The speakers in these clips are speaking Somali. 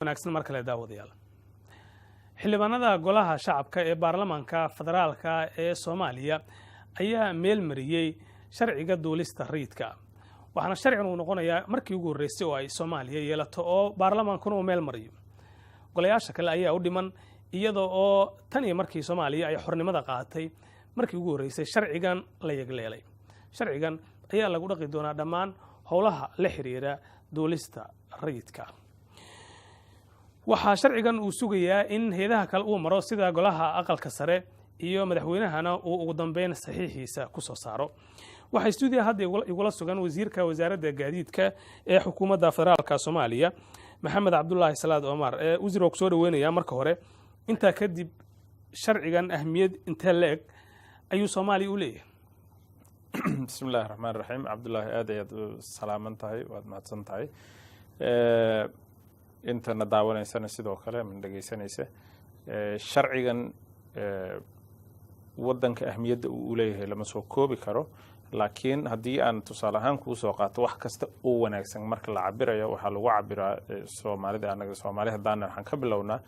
Wanaagsan mar kale, daawadayaal. Xildhibaanada Golaha Shacabka ee Baarlamaanka Federaalka ee Soomaaliya ayaa meel mariyey sharciga duulista rayidka, waxaana sharcigan uu noqonayaa markii ugu horreysay oo ay Soomaaliya yeelato oo baarlamaankuna uu meel mariyo. Golayaasha kale ayaa u dhiman, iyada oo tan iyo markii Soomaaliya ay xornimada qaadatay markii ugu horreysay sharcigan la yagleelay. Sharcigan ayaa lagu dhaqi doonaa dhammaan howlaha la xiriira duulista rayidka. Waxaa sharcigan uu sugayaa in hay'adaha kale uu maro, sida Golaha Aqalka Sare iyo madaxweynahana uu ugu dambeyn saxiixiisa ku soo saaro. Waxaa stuudiya hadda igula sugan wasiirka Wasaaradda Gaadiidka ee Xukuumadda Federaalka Soomaaliya, Maxamed Cabdulaahi Salaad Omar. Wasiir, waa kusoo dhaweynaya marka hore. Intaa kadib, sharcigan ahmiyad intee la-eg ayuu Soomaaliya u leeyahay? Bismi illahi raxmaan raxiim. Cabdullaahi, aad ayaad u salaaman tahay, waad mahadsan tahay. Intana daawanaysana sidoo kale ama dhegeysanaysa, sharcigan waddanka ahmiyadda uu uleeyahay lama soo koobi karo, laakiin haddii aan tusaale ahaan kuu soo qaato, wax kasta oo wanaagsan marka la cabirayo waxaa lagu cabiraa Soomaalida. Anaga Soomaali haddaana, waxaan ka bilownaa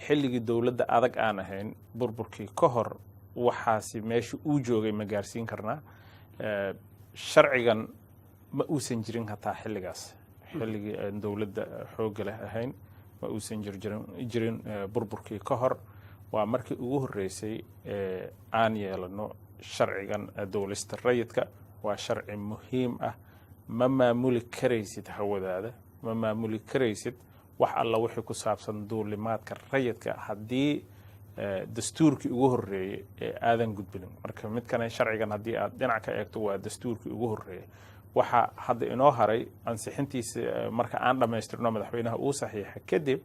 xilligii dowladda adag aan ahayn, burburkii ka hor, waxaasi meesha uu joogay ma gaarsiin karnaa? Sharcigan ma uusan jirin hataa xilligaas, xilligii aan dowladda xoogga leh ahayn ma uusan jirin burburkii ka hor. Waa markii ugu horreysay aan yeelano sharcigan duulista rayidka. Waa sharci muhiim ah. Ma maamuli karaysid hawadaada, ma maamuli karaysid wax alla wixii ku saabsan duulimaadka rayidka haddii dastuurkii ugu horreeyey ee aadan gudbinin. Marka midkan sharcigan, haddii aad dhinac ka eegto, waa dastuurkii ugu horreeyey. Waxaa hadda inoo haray ansixintiisa marka aan dhammaystirno, madaxweynaha uu saxiixa kadib,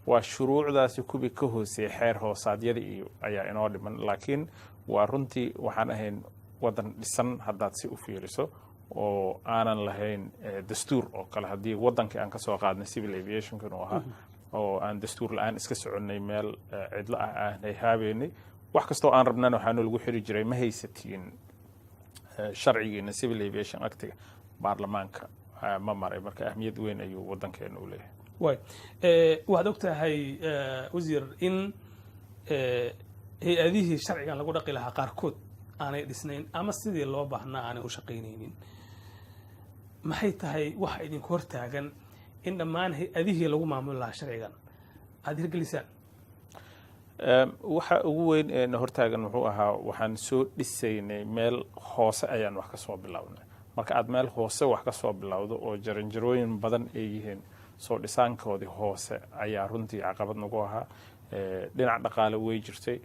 waa shuruucdaasi kuwii ka hooseeyey, xeer hoosaadyada iyo ayaa inoo dhiman. Laakiin waa runtii, waxaan ahayn wadan dhisan haddaad si u fiiriso oo aanan lahayn dastuur oo kale. Haddii wadankii aan kasoo qaadnay civil aviationkan uu ahaa oo aan dastuur la-aan iska soconnay, meel cidlo ah aanay haabeynay, wax kastoo aan rabnana waxaanu lagu xiri jiray ma haysatiin sharcigiina Civil Aviation Actiga baarlamaanka ma maray. Marka ahmiyad weyn ayuu wadankeena u leeyahay. Way, waxaad og tahay, wasiir, in hay'adihii sharcigan lagu dhaqi lahaa qaarkood aanay dhisnayn ama sidii loo baahnaa aanay u shaqaynaynin. Maxay tahay waxa idinku hortaagan in dhammaan hay'adihii lagu maamuli lahaa sharcigan aada hirgelisaan? Waxa ugu weyn ee na hortaagan muxuu ahaa, waxaan soo dhisaynay meel hoose ayaan wax ka soo bilownay. Marka aad meel hoose wax ka soo bilowdo oo jaranjarooyin badan ay yihiin, soo dhisaankoodii hoose ayaa runtii caqabad nagu ahaa. Dhinac dhaqaale way jirtay.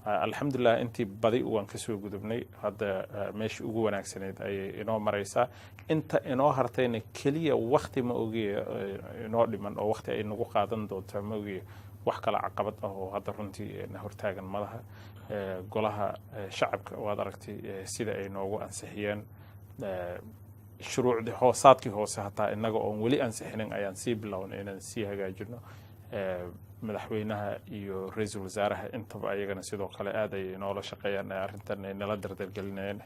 Alxamdulilah, intii badi waan kasoo gudubnay. Hadda meeshii ugu wanaagsanayd ayay inoo maraysaa. Inta inoo hartayna keliya wakti ma ogiye inoo dhiman oo wakti ay nagu qaadan doontaa ma ogiye, wax kale caqabad ah oo hadda runtii na hortaagan malaha. Golaha Shacabka waad aragtay sida ay noogu ansixiyeen shuruucdii hoosaadkii hoose. Hataa innaga oon weli ansixinin ayaan sii bilownay inaan sii hagaajino. Madaxweynaha iyo ra-iisul wasaaraha intaba ayagana sidoo kale aad ay noola shaqeeyaan, arrintan ay nala dardargelinayeen.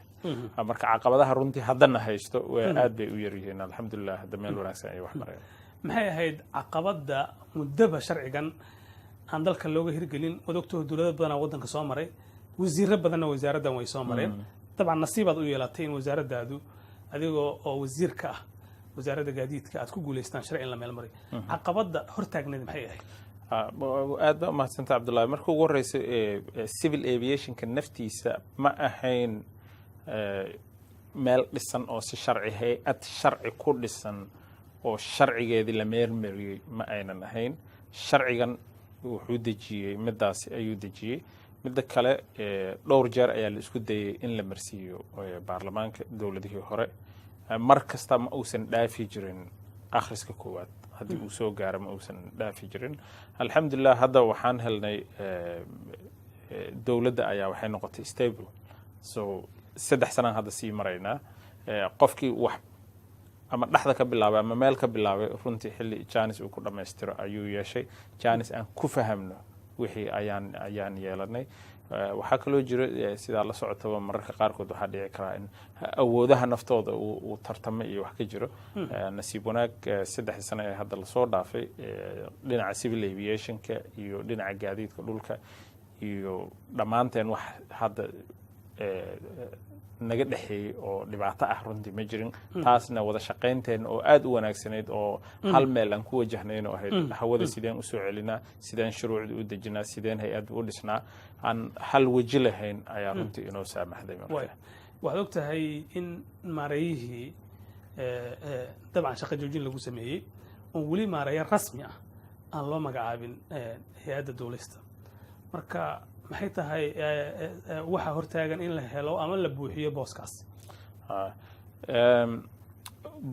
Marka caqabadaha runtii haddana haysto aad bay u yaryihiin, alxamdulilah. Hadda meel wanaagsan ay wax mareen. Maxay ahayd caqabadda muddaba sharcigan aan dalka looga hirgelin? Waad ogtaho, dowlado badanaa waddanka soo maray, wasiiro badanna wasaaraddan way soo mareen. Dabcan nasiibaad u yeelatay in wasaaraddaadu, adigoo oo wasiir ka ah Wasaaradda Gaadiidka, aad ku guulaystaan sharci in la meel maray. Caqabadda hortaagneed maxay ahayd? Aad baa umahadsanta, Cabdullahi. Marka ugu horeysa, civil aviationka naftiisa ma ahayn meel dhisan oo si sharci, hay'ad sharci ku dhisan oo sharcigeedii la meelmariyey ma aynan ahayn. Sharcigan wuxuu dejiyey midaasi ayuu dejiyey. Midda kale, dhowr jeer ayaa la isku dayey in la marsiiyo baarlamaanka dowladihii hore. Mar kasta ma uusan dhaafi jirin akhriska koowaad. Haddii uu soo gaaro, ma uusan dhaafi jirin. Alxamdulilah, hadda waxaan helnay dowladda ayaa waxay noqotay stable, so 3 sanaan hadda sii maraynaa. Qofkii wax ama dhexda ka bilaabay ama meel ka bilaabay, runtii xilli janis uu ku dhammaystiro ayuu yeeshay. Janis aan ku fahamno wixii ayaan yeelanay. Waxaa kaloo jiro, sidaa la socotaba, mararka qaarkood waxaa dhici karaa in awoodaha naftooda uu tartamo iyo wax ka jiro. Nasiib wanaag, 3dii sano ee hadda lasoo dhaafay, dhinaca civil aviationka iyo dhinaca gaadiidka dhulka iyo dhammaanteen wax hadda naga dhexeeyey oo dhibaato ah runtii ma jirin. Taasna wada shaqaynteen oo aada u wanaagsanayd oo hal meel aan ku wajahnayn oo ahayd hawada sideen usoo celinaa, sideen shuruucda u dejinaa, sideen hay-adda u dhisnaa, aan hal weji lahayn ayaa runtii inoo saamaxday. Marka waxaad og tahay in maareeyihii dabcan shaqo joojin lagu sameeyey oon weli maareeyo rasmi ah aan loo magacaabin hay-adda duulista. Marka maxay tahay waxa hortaagan in la helo ama la buuxiyo booskaas?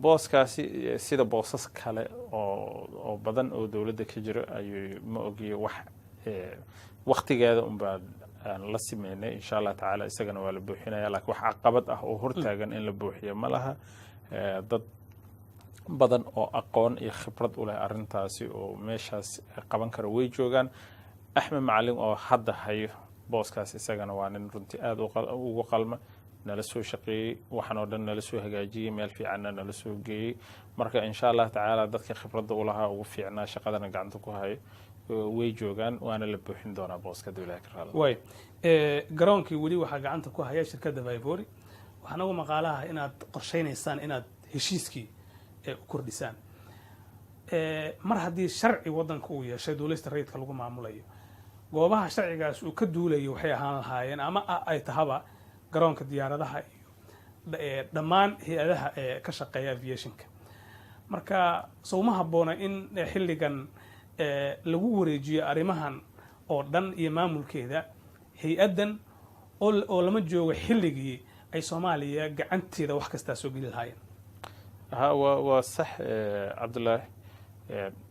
Booskaasi, sida boosas kale oo badan oo dowladda ka jiro ayuu, ma ogiyo, wax waktigeeda unbaa aan la simeynay. Insha Allah tacaala isagana waa la buuxinaya, lakiin wax caqabad ah oo hortaagan in la buuxiyo ma laha. Dad badan oo aqoon iyo khibrad u leh arrintaasi oo meeshaas qaban kara way joogaan. Axmed Macalin oo hadda hayo booskaas, isagana waa nin runtii aada ugu qalma, nala soo shaqeeyey, waxan oo dhan nala soo hagaajiyey, meel fiicanna nala soo geeyey. Marka insha Allah tacaala dadka khibradda ulahaa, ugu fiicnaa, shaqadana gacanta ku hayo way joogaan, waana la buuxin doonaa booska haduu Ilahay ka raali. Way garoonkii weli waxaa gacanta ku haya shirkadda Favori. Waxaa nagu maqaalaha inaad qorshaynaysaan inaad heshiiskii u kordhisaan. Mar haddii sharci waddanka uu yeeshay duulista rayidka lagu maamulayo, goobaha sharcigaas uu ka duulayo waxay ahaan lahaayeen ama ay tahaba garoonka diyaaradaha iyo dhammaan hay-adaha ee ka shaqeeya aviationka. Marka sowma habboona in xilligan lagu wareejiyo arrimahan oo dhan iyo maamulkeeda hay-addan, oo lama joogo xilligii ay Soomaaliya gacanteeda wax kastaa soo geli lahaayeen? Ha, waa sax, Cabdullaahi.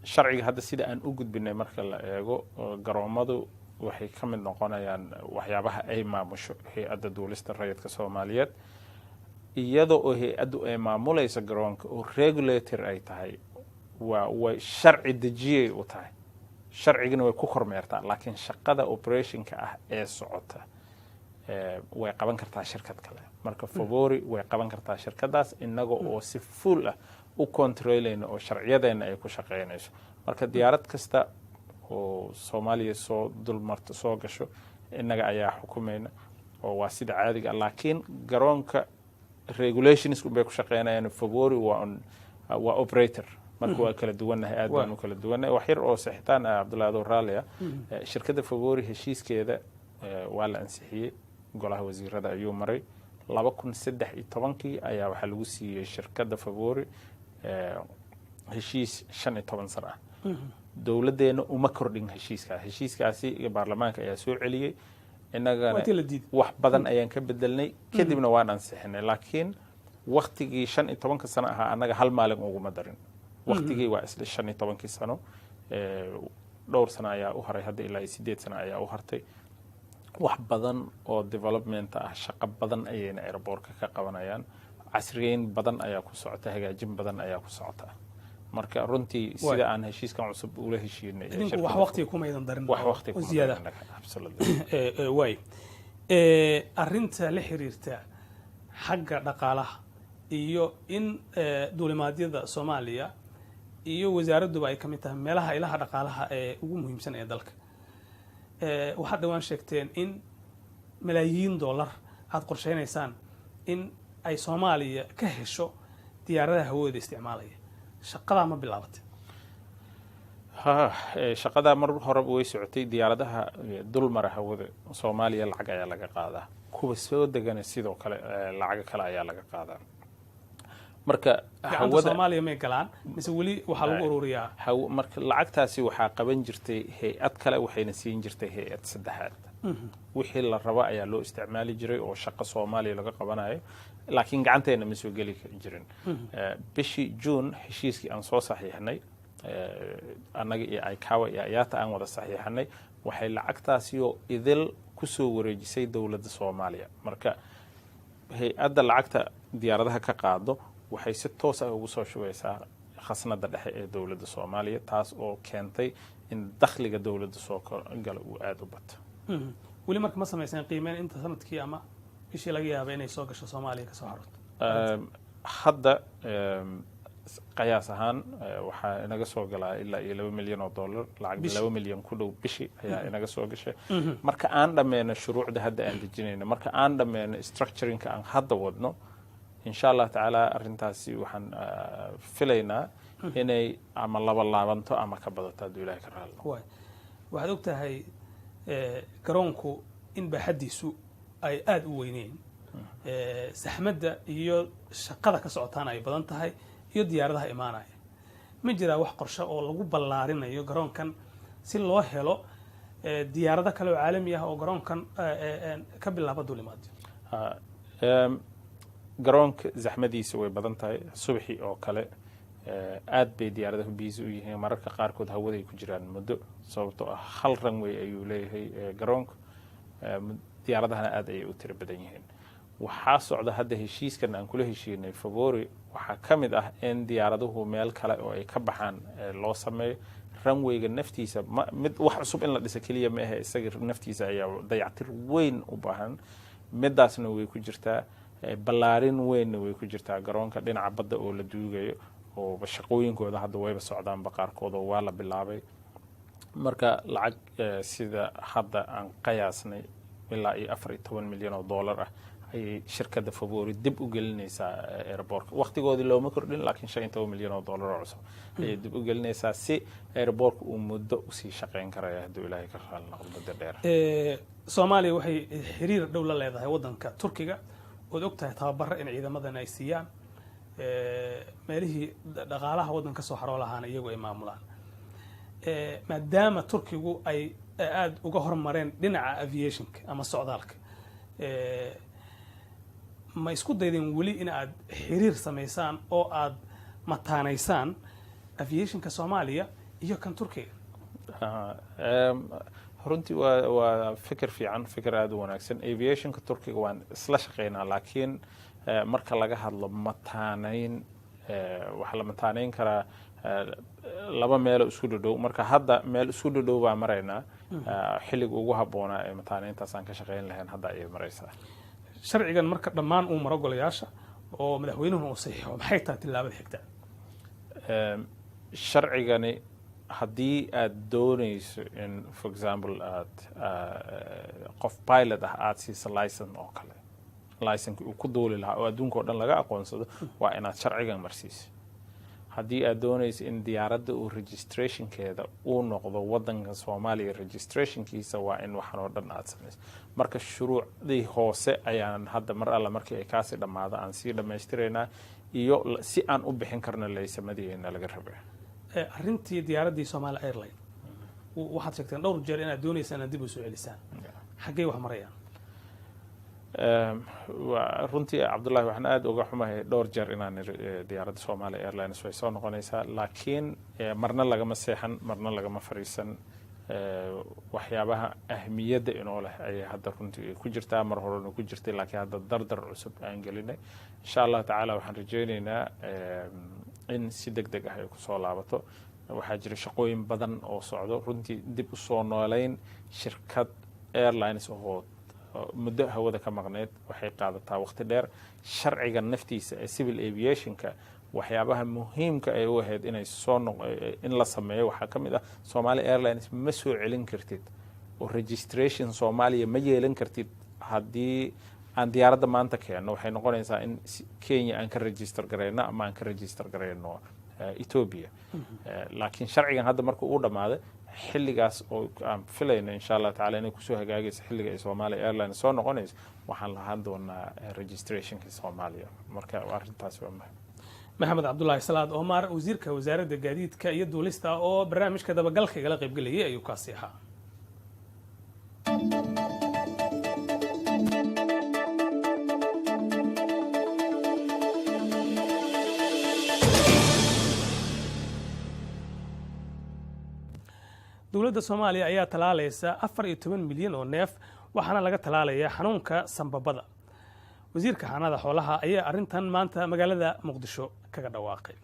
Sharciga hadda sida aan u gudbinay marka la eego, garoomadu waxay ka mid noqonayaan waxyaabaha ay maamusho Hay-adda Duulista Rayidka Soomaaliyeed. Iyada oo hay-addu ay maamulayso garoonka oo regulator ay tahay, way sharci dejiyay u tahay, sharcigana way ku kormeertaa, laakiin shaqada operationka ah ee socota way qaban kartaa shirkad kale. Marka Favori way qaban kartaa shirkadaas, inaga oo si full ah u controlayna oo sharciyadeena ay ku shaqeynayso. Marka diyaarad kasta oo Soomaaliya soo dulmarto, soo gasho, innaga ayaa xukumayna oo waa sida caadiga. Laakiin garoonka regulations bay ku shaqeynayaan, Favori waa operator. Marka waa kala duwannahay, aad baan u kala duwannahay. Wax yar oo saxitaan ah, Cabdullahi, adoo raalli ah, shirkadda Favori heshiiskeeda waa la ansixiyey, golaha wasiirada ayuu maray. 2013kii ayaa waxaa lagu siiyey shirkadda Favori heshiis 15 sano ah. Dowladdeena uma kordhin heshiiskaas. Heshiiskaasi baarlamaanka ayaa soo celiyey, innagana wax badan ayaan ka bedelnay, kadibna waan ansixinay. Laakiin waktigii 15ka sano ahaa annaga hal maalin uguma darin. Waktigii waa isla 15kii sano. Dhowr sano ayaa u haray hadda, ilaa iyo 8 sano ayaa u hartay. Wax badan oo development ah, shaqo badan ayayna airportka ka qabanayaan, casriyeyn badan ayaa ku socota, hagaajin badan ayaa ku socota. Marka runtii sida aan heshiiskan cusub ula heshiinay Idinku wax waqtiga kumaydan darin. Wax waqti oo ziyaada. Waay, arrinta la xiriirta xagga dhaqaalaha iyo in duulimaadyada Soomaaliya iyo wasaaradduba ay ka mid tahay meelaha ilaha dhaqaalaha ee ugu muhiimsan ee dalka, waxaad dhawaan sheegteen in malaayiin dollar aada qorsheynaysaan in ay Soomaaliya ka hesho diyaaradaha hawada isticmaalaya. Shaqadaa ma bilaabatay? Ha, shaqadaa mar horeba way socotay. Diyaaradaha dulmara hawada Soomaaliya lacag ayaa laga qaadaa, kuwa soo degana sidoo kale lacago kale ayaa laga qaadaa. Marka gacanta Soomaaliya may galaan mise weli waxaa lagu ururiyaa? Marka lacagtaasi waxaa qaban jirtay hay-ad kale, waxayna siin jirtay hay-ad saddexaad. Wixii la rabo ayaa loo isticmaali jiray oo shaqo Soomaaliya laga qabanayo, laakiin gacanteena ma soo geli jirin. Bishii June heshiiskii aan soo saxiixnay annaga iyo ICAO iyo IATA aan wada saxiixanay, waxay lacagtaasi oo idil kusoo wareejisay dowladda Soomaaliya. Marka hay-adda lacagta diyaaradaha ka qaado waxay si toos ah ugu soo shubaysaa khasnada dhexe ee dowladda Soomaaliya, taas oo keentay in dakhliga dowladda soo gala uu aada u bato. Weli marka ma samayseen qiimeyn inta sanadkii ama bishii laga yaaba inay soo gasho Soomaaliya, kasoo xarurto? Hadda qiyaas ahaan waxaa inaga soo galaa ilaa iyo $2 milyan lacag 2 milyan ku dhow bishi ayaa inaga soo gashay. Marka aan dhameyno shuruucda hadda aan dejinayno, marka aan dhameyno structuringka aan hadda wadno, insha Allah tacaala, arrintaasi waxaan filaynaa inay ama laba laabanto ama ka badato, hadduu Ilahay ka raali. Waay, waxaad og tahay garoonku in baaxaddiisu ay aada u weyneyn, saxmadda iyo shaqada ka socotaana ay badan tahay iyo diyaaradaha imaanaya. Ma jiraa wax qorshe oo lagu ballaarinayo garoonkan si loo helo diyaarado kale oo caalami ah oo garoonkan ka bilaaba duulimaadyo? Garoonka zaxmadiisa way badan tahay. Subaxii oo kale aad bay diyaaradahu busy u yihiin. Mararka qaarkood hawaday ku jiraan muddo, sababtoo ah hal runway ayuu leeyahay garoonka, diyaaradahana aad ayay u tiro badan yihiin. Waxaa socda hadda heshiiskan aan kula heshiinay Favori, waxaa ka mid ah in diyaaraduhu meel kale oo ay ka baxaan loo sameeyo. Runwayga naftiisa mid wax cusub in la dhisa keliya ma ahe, isaga naftiisa ayaa dayactir weyn u baahan. Midaasna way ku jirtaa, ballaarin weynna way ku jirtaa garoonka dhinaca badda oo la duugayo, oo shaqooyinkooda hadda wayba socdaanba qaarkood oo waa la bilaabay. Marka lacag sida hadda aan qiyaasnay ilaa iyo $14 milyan ah ayay shirkadda Favori dib u gelinaysaa airportka. Waqtigoodii looma kordhin, laakiin $15 milyan oo cusub ayay dib u gelinaysaa si airportka uu muddo usii shaqeyn karaya, hadduu Ilaahay ka raali noqdo, muddo dheer. Soomaaliya waxay xiriir dhow la leedahay waddanka Turkiga, ood og tahay tababaro in ciidamadan ay siiyaan, meelihii dhaqaalaha waddanka kasoo xaroo lahaana iyagu ay maamulaan. Maadaama Turkigu ay aada uga hormareen dhinaca aviationka ama socdaalka, ma isku daydeen weli in aad xiriir samaysaan oo aad mataanaysaan aviationka Soomaaliya iyo kan Turkiga? Runtii waa fikir fiican, fikir aada u wanaagsan. Aviationka Turkiga waan isla shaqeynaa, laakiin marka laga hadlo mataaneyn, waxaa la mataaneyn karaa laba meelo isku dhadhow. Marka hadda meel isku dhadhow baa maraynaa. Xilliga ugu habboonaa ee mataaneyntaas aan ka shaqeyn lahayn hadda ayay maraysaa. Sharcigan marka dhammaan uu maro golayaasha oo madaxweynuhuna uu saxiixo, maxay tahay tillaabada xigta? Sharcigani haddii aad doonayso in, for example, aad qof pilot ah aada siiso license oo kale, license uu ku duuli lahaa oo adduunka o dhan laga aqoonsado, waa inaad sharcigan marsiiso. Haddii aad doonayso in diyaaradda uu registrationkeeda uu noqdo waddanka Soomaaliya registrationkiisa, waa in waxan oo dhan aad samayso. Marka shuruucdii hoose ayaan hadda mar alla markii ay kaasi dhammaado aan sii dhammaystiraynaa iyo si aan u bixin karno laysamadiina laga rabay. Arrintii diyaaraddii Somali Airline, waxaad sheegteen dhowr jeer inaad dooneysaan inaad dib u soo celisaan. Xaggey wax marayaan? Runtii, Cabdullahi, waxaan aada uga xumahay dhowr jeer inaan iri diyaaradda Somalia Airlines way soo noqonaysaa, laakiin marna lagama seexan, marna lagama fariisan. Waxyaabaha ahmiyadda inoo leh ayay hadda runtii ku jirtaa. Mar horena ku jirtay, laakiin hadda dardar cusub aan gelinay. Insha Allah tacaala waxaan rajaynaynaa in si deg deg ah ay kusoo laabato. Waxaa jira shaqooyin badan oo socdo. Runtii dib usoo nooleyn shirkad airlines oo muddo hawada ka maqneyd waxay qaadataa waqti dheer. Sharciga naftiisa ee civil aviationka waxyaabaha muhiimka ay u ahayd inay soo in la sameeyo waxaa ka mid ah Somali Airlines ma soo celin kartid oo registration Soomaaliya ma yeelan kartid. Haddii aan diyaaradda maanta keenno, waxay noqonaysaa in Kenya aan ka register garayno ama aan ka register garayno Ethiopia. Laakiin sharcigan hadda marka uu dhammaaday, xilligaas oo aan filayno insha Allah tacala inay kusoo hagaagayso xilliga ay Somalia Airlines soo noqonayso, waxaan lahaan doonaa registrationka Soomaaliya. Marka arrintaasi waa muhim. Maxamed Cabdulaahi Salaad Omar, wasiirka wasaaradda gaadiidka iyo duulista, oo barnaamijka dabagalka igala qaybgelayay ayuu kaasi ahaa. Dowladda Soomaaliya ayaa talaalaysa 14 milyan oo neef, waxaana laga talaalayaa xanuunka sambabada. Wasiirka xanaanada xoolaha ayaa arrintan maanta magaalada Muqdisho kaga dhawaaqay.